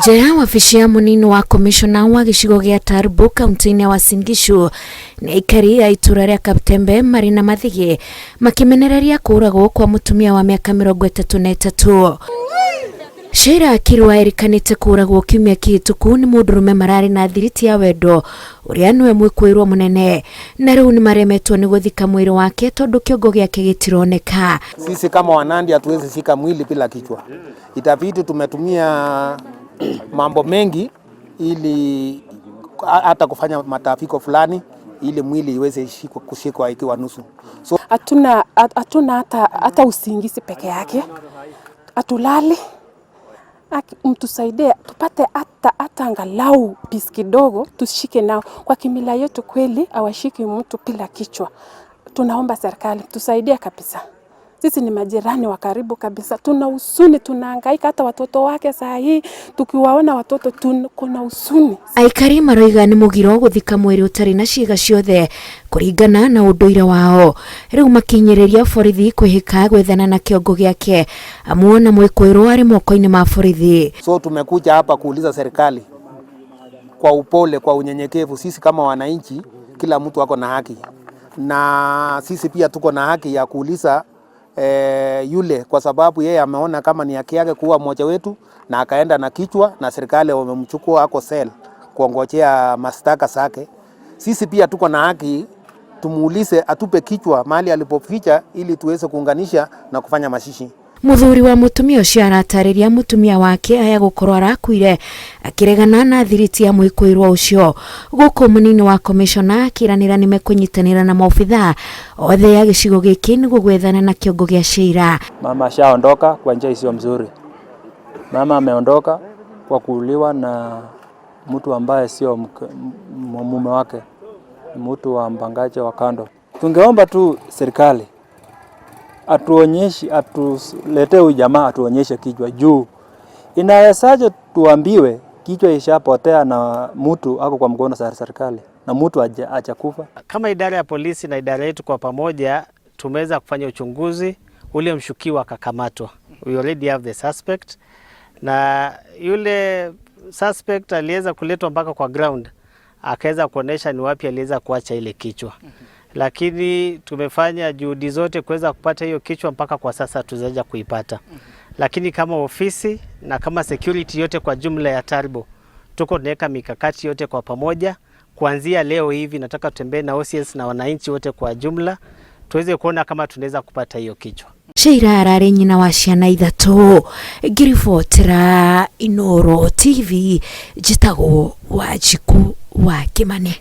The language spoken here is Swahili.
Nja ya wabici ya mũnini wa komishona wa gĩcigo gĩa Turbo kaunti-inĩ ya Uasin Gishu nĩ aikari a itũra rĩa Kaptembe marĩ na mathigĩ makĩmenereria kũũragwo kwa mũtumia wa mĩaka 33. Sheila Kirwa erĩkanĩte kũũragwo kiumia kĩhĩtũku nĩ mũndũrũme mararĩ na thiriti ya wendo ũrĩa nĩwe mwĩkũĩrwo mũnene na rĩu nĩmaremetwo nĩ gũthika mwĩrĩ wake tondũ kĩongo gĩake gĩtironeka. Sisi kama Wanandi hatuwezi shika mwili bila kichwa. Itabidi tumetumia mambo mengi ili hata kufanya matafiko fulani ili mwili iweze kushikwa ikiwa nusu. So hatuna hata usingizi peke yake, hatulali. Mtusaidie tupate hata angalau peace kidogo tushike nao. Kwa kimila yetu kweli hawashiki mtu bila kichwa. Tunaomba serikali tusaidie kabisa. Sisi ni majirani wa karibu kabisa, tuna huzuni, tunahangaika. Hata watoto wake saa hii tukiwaona watoto kuna huzuni. Aikari maroiga nĩ mũgiro gũthika mwĩrĩ ũtarĩ na ciĩga ciothe kũringana na ũndũire wao. Rĩu makinyĩrĩria borithi kwĩhĩka gwethana na kĩongo gĩake amuona mwĩkũĩrwo arĩ moko-inĩ ma borithi. So tumekuja hapa kuuliza serikali kwa upole, kwa unyenyekevu. Sisi kama wananchi, kila mtu ako na haki na sisi pia tuko na haki ya kuuliza yule, kwa sababu yeye ameona kama ni haki yake kuua mmoja wetu na akaenda na kichwa, na serikali wamemchukua ako cell kuongojea mashtaka zake. Sisi pia tuko na haki tumuulize atupe kichwa mahali alipoficha ili tuweze kuunganisha na kufanya mazishi. Muthuri wa mutumia ũcio aratarĩria mutumia wake aya gũkorwo arakuire akĩregana na thiriti ya mwĩkũĩrwo ũcio gũkũ mũnini wa komishona akĩranĩra nĩmekũnyitanĩra na maobithaa othe ya gĩcigo gĩkĩ nĩguo gwethana na kĩongo gĩa Sheila. Mama ashaondoka kwa njia isiyo mzuri. Mama ameondoka kwa kuuliwa na mtu ambaye sio mume wake, mtu wa mpangaji wa kando. Tungeomba tu serikali atuonyeshe, atuletee huyu jamaa atuonyeshe kichwa juu. Inawezaje tuambiwe kichwa ishapotea na mtu ako kwa mkono za serikali na mtu hajakufa? Kama idara ya polisi na idara yetu kwa pamoja tumeweza kufanya uchunguzi, ule mshukiwa akakamatwa. We already have the suspect, na yule suspect aliweza kuletwa mpaka kwa ground, akaweza kuonesha ni wapi aliweza kuacha ile kichwa. Lakini tumefanya juhudi zote kuweza kupata hiyo kichwa, mpaka kwa sasa hatujaja kuipata. Lakini kama ofisi na kama security yote kwa jumla ya Turbo, tuko tunaweka mikakati yote kwa pamoja. Kuanzia leo hivi nataka tutembee na OCS na wananchi wote kwa jumla tuweze kuona kama tunaweza kupata hiyo kichwa. Sheila ararĩ nyina wa ciana ithatũ. Ngĩribotera Inooro TV, njĩtagwo Wanjikũ wa Kĩmani.